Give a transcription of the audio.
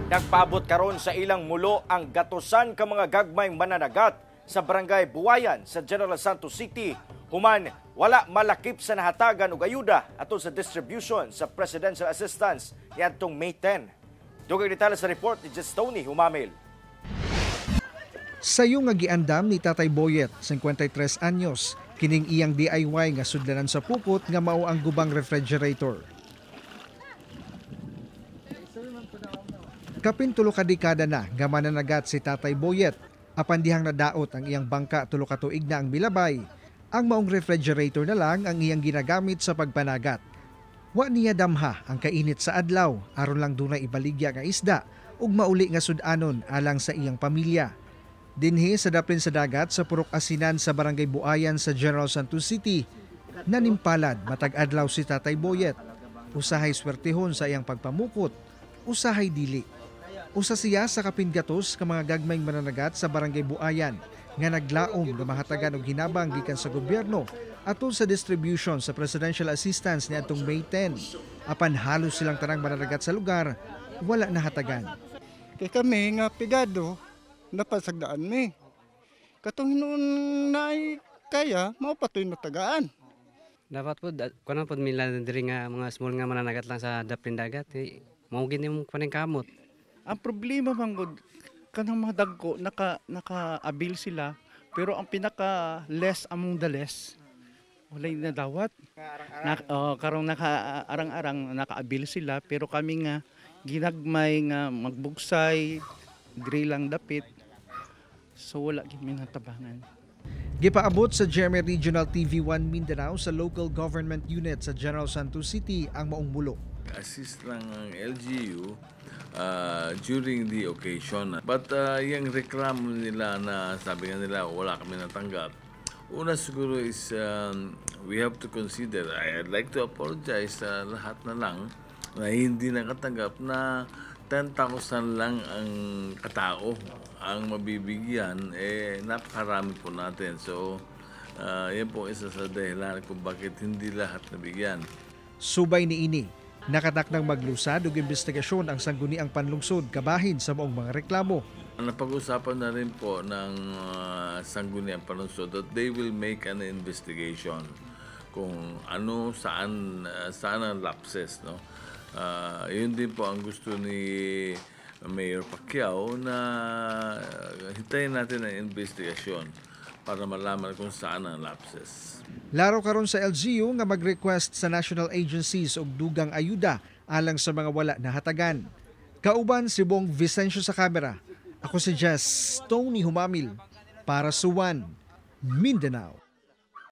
Nagpaabot karon sa ilang mulo ang gatusan ka mga gagmayng mananagat sa Barangay Buayan sa General Santos City human wala malakip sa nahatagan og ayuda atol sa distribution sa Presidential Assistance niadtong May 10. Dugay detalye sa report ni Jess Tony Humamil. Sayo nga giandam ni Tatay Boyet, 53 anyos, kining iyang DIY nga sudlanan sa pukot nga mao ang gubang refrigerator. Kapin 3 ka dekada na nga mananagat si Tatay Boyet, apan dihang nadaot ang iyang bangka 3 ka tuig na ang milabay, ang maong refrigerator na lang ang iyang ginagamit sa pagpanagat. Wa niya damha ang kainit sa adlaw aron lang dunay ibaligya nga isda ug mauli nga sud-anon alang sa iyang pamilya. Dinhi sa daplin sa dagat sa Purok Asinan sa Barangay Buayan sa General Santos City, nanimpalad matag adlaw si Tatay Boyet. Usahay swertehon sa iyang pagpamukot, usahay dili. Usa siya sa kapin gatos ka mga gagmayng mananagat sa Barangay Buayan nga naglaom nga mahatagan og hinabang gikan sa gobyerno atol sa distribution sa Presidential Assistance niadtong May 10. Apan halos silang tanang mananagat sa lugar, wala nahatagan. Kay kami nga pigado, napasagdaan mi. Katong hinuon na ay kaya, mao patoy natagaan. Dapat po, kuno po mila diri nga mga small nga mananagat lang sa daplin dagat, eh, mao gini mo paning kamot. Ang problema man gud kanang mga dagko naka-abil sila, pero ang pinaka less among the less walay nadawat. Karong naka arang-arang naka-abil sila, pero kami nga ginagmay nga magbugsay diri lang dapit, so wala gyud mi natabangan. Gipaabot sa GMA Regional TV 1 Mindanao sa local government unit sa General Santos City ang maong mulo. Assist lang ang LGU during the occasion. But yung reklamo nila na sabi nga nila wala kami natanggap, una siguro is we have to consider, I'd like to apologize sa lahat na lang na hindi nakatanggap na 10,000 lang ang katao ang mabibigyan, eh napakarami po natin. So, yan po isa sa dahilan kung bakit hindi lahat nabigyan. Subay niini, nakatakdang maglusad og investigasyon ang Sangguniang Panlungsod kabahin sa maong mga reklamo. Napag-usapan na rin po ng Sangguniang Panlungsod that they will make an investigation kung ano, saan ang lapses, no? Yun din po ang gusto ni Mayor Pacquiao na hintayin natin ang investigasyon para malaman kung saan ang lapses. Laro karon sa LGU nga mag-request sa national agencies og dugang ayuda alang sa mga wala nahatagan. Kauban si Bong Vicencio sa kamera. Ako si Jess Tony Humamil para sa One Mindanao.